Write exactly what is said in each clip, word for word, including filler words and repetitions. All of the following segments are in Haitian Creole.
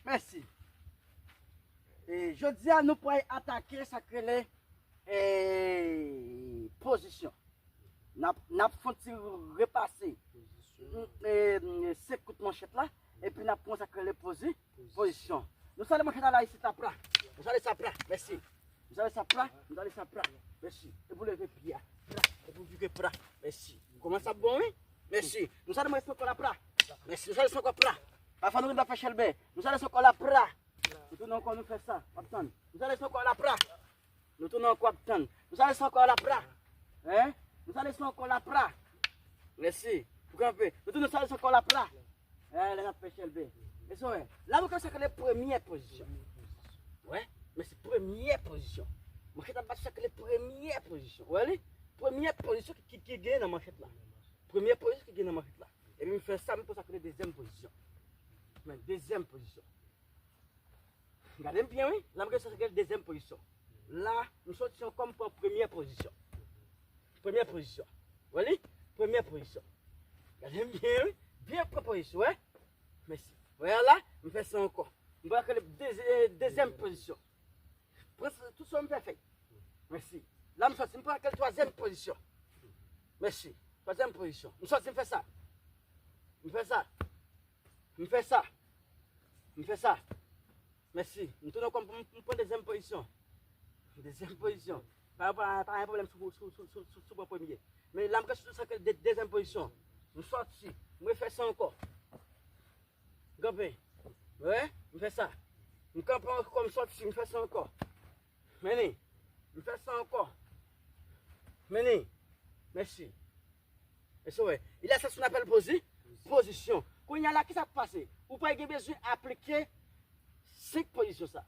Mèsi. E, jodi a, nou pral atake sa k rele, e, pozisyon. N ap, n ap fè yon ti repase, e, senk kout manchèt la, epi n ap pran sa k rele pozi-, pozisyon. Nou sale manchèt la, la, isit la, pra. Nou sale sa, pra. Mèsi. Nou sale sa, pra. Nou sale sa, pra. Mèsi. Epi w leve pye a. Pra. Epi w vire, pra. Mèsi. Kòman sa bon, wi? Mèsi. Nou sale mwen ankò la, pra. Mèsi. Nou sale ankò, pra. Pafwa nou rive fè chèlbè. Nou sale ankò la, pra. Nou tounen ankò, nou fè sa. W ap tann. Nou sale ankò la, pra. Nou tounen ankò, w ap tann. Nou sale ankò la, pra. Hein? Nou sale ankò la, pra. Mèsi. Pou kanpe. Nou tounen sale ankò la, pra. Eh, lè n ap fè chèlbè. E sa w wè. La nou ka sakle premyè pozisyon. Wè, men se premyè pozisyon. Manchèt ap bat sakle premyè pozisyon. Wè li? Premyè pozisyon ki, ki, ki gen nan manchèt la. Premyè pozisyon ki gen nan manchèt la. Epi m fè sa, m pou sakle dezyèm pozisyon. Men dezyèm pozisyon. Gade m byen, wi. La m gen sa ki rele dezyèm pozisyon. La, m soti ankò, m pran premyè pozisyon. Premyè pozisyon. Wè li? Premyè pozisyon. Gade m byen, wi. Byen pran pozisyon, wè. Mèsi. Wè la, m fè sa ankò. M pran rele dezi-, dezyèm pozisyon. Pran sa, tout sa m fè fèt. Mèsi. La, m soti, m pran rele twazyèm pozisyon. Mèsi. Twazyèm pozisyon. M soti, m fè sa. M fè sa. M fè sa. M fè sa. Mèsi. M tounen ankò, m, m pran dezyèm pozisyon. Dezyèm pozisyon. Pa, pa, pa gen pwoblèm si w, si w, si w, si w, si w pran premye. Men la, m ka soti sa ke de-, dezyèm pozisyon. M soti. M refè sa ankò. Kanpe. Wè? M fè sa. M kanpe ankò, m soti, m fè sa ankò. Men li. M fè sa ankò. Men li. Mèsi. E sa w wè. E la, sa se yon apèl pozi-, pozisyon. Kounye a la, ki sa k pase? Ou pral gen bezwen aplike senk pozisyon sa.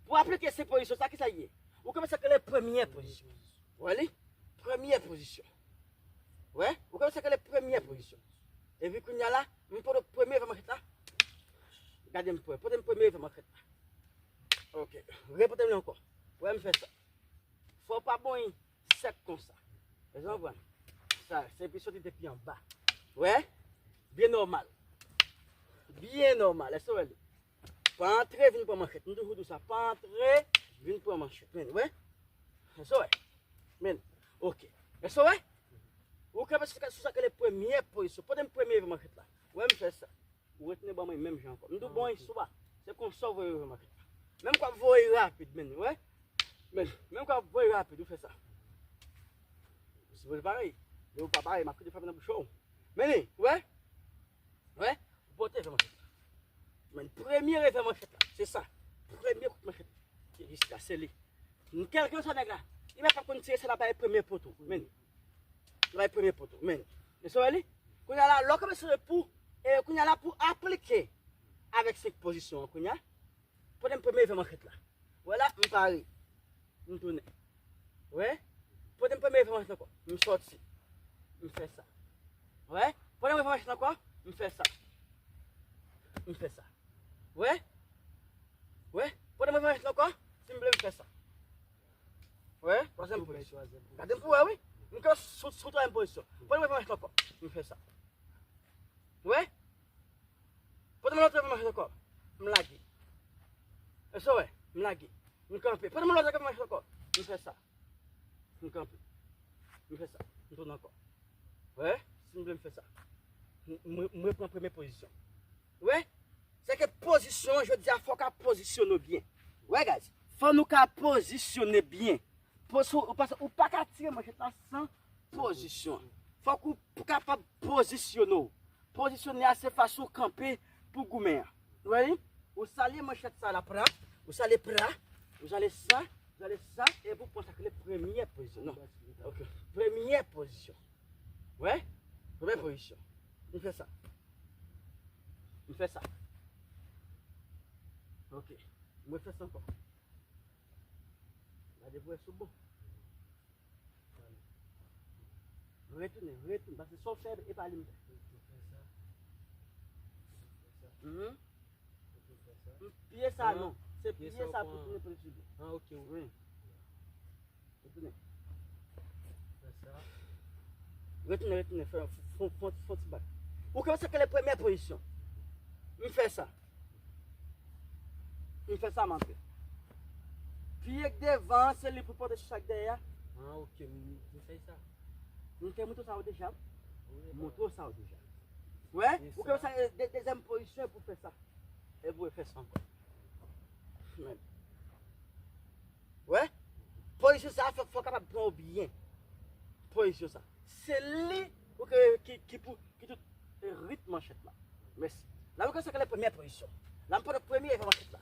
Pou aplike senk pozisyon sa, ki sa ye? Ou kòmanse ak le premye pozisyon. Wè li? Premye pozisyon. Wè? Ou kòmanse ak le premye pozisyon. Epi kounye a la, m pote premye vè manchèt la. Gade m prè. Pote m premye vè manchèt la. Ok. Repote m li ankò. Wè m fè sa. Fò w pa bon sèk konsa. Èske w konprann? Sa, se pi soti depi anba. Wè? Byen nòmal. Byen nòmal. Èske w wè li? Pa antre vin pran manchèt. M toujou di w sa. Pa antre vin pran manchèt. Men, wè? Èske w wè? Men, ok. Èske w wè? Ou kanpe sou sa, sou sa ki rele premye pozisyon. Pote m premye vè manchèt la. Wè m fè sa. Ou retounen ban mwen menm jan ankò. M di w bon, sou ba. Se konsa w voye vè manchèt la. Menm k w ap voye rapid, men, wè. Men, menm k w ap voye rapid, ou fè sa. Ou sipoze pare. Lè ou pa pare, m ap kite frape nan bouch ou. Men li, wè. Wè. Ou pote vè manchèt la. Men premye revè manchèt la. Se sa. Premye kout manchèt. Ki egziste la, se li. Kèlkeswa nèg la. Li menm pa konn tire, se la bay premye poto. Men. Li bay premye poto. Men. Èske w wè li? Kounye a la, lè w kanpe sou pou, e kounye a la pou aplike avèk senk pozisyon an kounye a. Pote m premye vè manchèt la. Wè la, m pare. M tounen. Wè? Pote m premye vè manchèt ankò. M soti. M fè sa. Wè? Pote m premye vè manchèt ankò. M fè sa. M fè sa. Wè? Wè? Pote m premye vè manchèt ankò. Si m vle m fè sa. Wè? Twazyèm pozisyon. Gade m pou wè, wi. M kanpe sou, sou twazyèm pozisyon. Pote m premye vè manchèt ankò. M fè sa. Wè? Pote m lòt vè manchèt ankò. M lage. Èske w wè? M lage. M kanpe. Pote m lòt vè manchèt ankò. M fè sa. M kanpe. M fè sa. M tounen ankò. Wè? Si m vle m fè sa. M, m, m repran premye pozisyon. Wè? Se ke pozisyon an, jodi a, fò w ka pozisyone w byen. Wè, guys? Fò nou ka pozisyone byen. Poz-, ou, paske ou pa ka tire manchèt la san pozisyon. Fòk ou kapab pozisyone w. Pozisyone a se fason w kanpe pou goumen an. Ou wè li? Ou sale manchèt sa la pra, ou sale pra, ou sale sa, ou sale sa, epi ou pran sa ki le premye pozisyon. Non. Ok. Premye pozisyon. Wè? Premye pozisyon. M fè sa. M fè sa. Ok. Mwen fè sa ankò. Gade pou wè si w bon. Retounen, retounen, paske sa w fè, e pa li m fè. Mhm. Pye sa non, se pye sa pou tounen pou li sou do. Ah, ok, wi. Retounen. Retounen, retounen, fè, fè, fè, fè, fè ti bak. Ou konnen sa ki le premye pozisyon. M fè sa. M fè sa, m antre. Pye k devan, se li pou pote sou sa k dèyè a. Ah, ok, m, m fè sa. M te montre sa ou deja. Wi, montre sa ou deja. Wè, ou konnen sa, de, dezyèm pozisyon pou fè sa. E pou fè sa ankò. Wè, pozisyon sa, fò, fò kapab pran w byen. Pozisyon sa. Se li ou ke, ki, ki pou, ki tout rit manchèt la. Mèsi. La, ou konnen sa ki le premye pozisyon. La, m pran premye e fè manchèt la.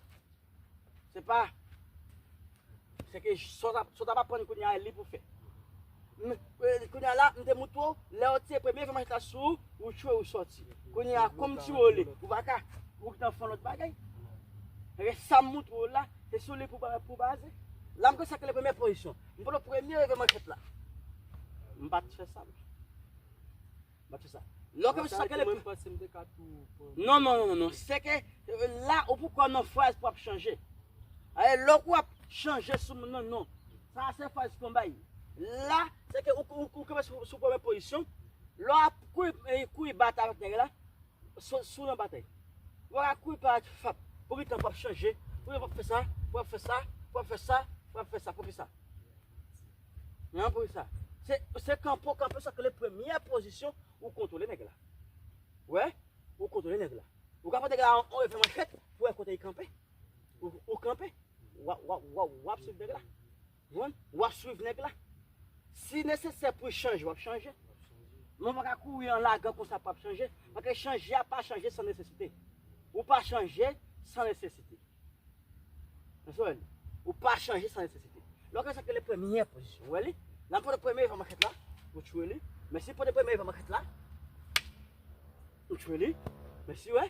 Se pa, se ke sa w t ap, sa w t ap aprann kounye a, e li pou fè. M, e, kounye a la, m te montre w, lè w tire premye fè manchèt la sou ou, ou tchwe, ou sòti. Kounye a, kòm ti wole, ou pa ka, ou nan fè yon lòt bagay. E sa m montre w la, se sou li pou ba-, pou baze. La, m konnen sa ki le premye pozisyon. M pran premye fè manchèt la. M pa t fè sa. Mwen fè sa. Lè w konn sa ke le... Mwen panse m te ka tou pran. Non, non, non, non, non. Se ke, euh, la, ou poko nan fraz pou w ap chanje. Alè, lè w ap chanje sou moun nan, non. Sa se fraz konba. La, se ke ou, ou, ou konba sou, sou premye pozisyon. Lè w ap kouri, eh, kouri batay avèk nèg la, sou, sou nan batay. Ou pa ka kouri pa fap. Pou ki tan pou w ap chanje, pou ki tan pou w ap fè sa, pou w ap fè sa, pou w ap fè sa, pou w ap fè sa, pou w ap fè sa. Nan pou sa. Se, se kanpe w kanpe sa ke le premye pozisyon ou kontwole nèg la. Wè, ou kontwole nèg la. Ou ka pran nèg la an, an, fè manchèt pou wè kote li kanpe. Ou, ou kanpe. W ap, w ap, w ap, w ap swiv nèg la. Ou konprann? W ap swiv nèg la. Si nesesè pou chanje, w ap chanje. Men w pa ka kouri an lagan konsa pou w ap chanje. Paske chanje a pa chanje san nesesite. Ou pa chanje san nesesite. Mèsi, wè li. Ou pa chanje san nesesite. Lè w konn sa ke le premye pozisyon, wè li. La, m pote premye fè manchèt la. Ou tchwe li. Mèsi, pote premye fè manchèt la. Ou tchwe li. Mèsi, wè.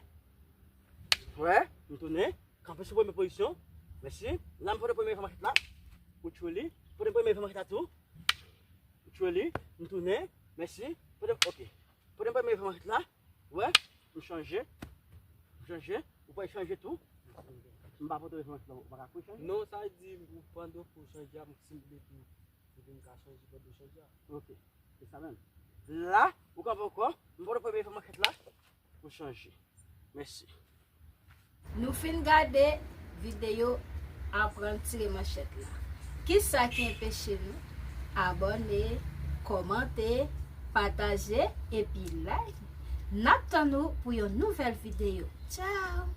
Wè, m tounen. Kanpe sou premye pozisyon. Mèsi. La, m pote premye fè manchèt la. Ou tchwe li. Pote premye fè manchèt la tou. Ou tchwe li. M tounen. Mèsi. Pote, ok. Pote premye fè manchèt la. Wè, m chanje. M chanje. Ou pral chanje tou. M pa pote refrans lan, ou pa ka kouri chanje. Non, sa vle di, ou pandan pou chanje a, m simple tou. Epi m ka chanje pandan chanje a. Ok. Se sa menm. La, ou kanpe ankò. M pote premye fè manchèt la. Ou chanje. Mèsi. Nou fin gade videyo aprann tire manchèt la. Kisa ki enpeche nou? Abòne, kòmante, pataje, epi like. N ap tann ou pou yon nouvèl videyo. Tchao!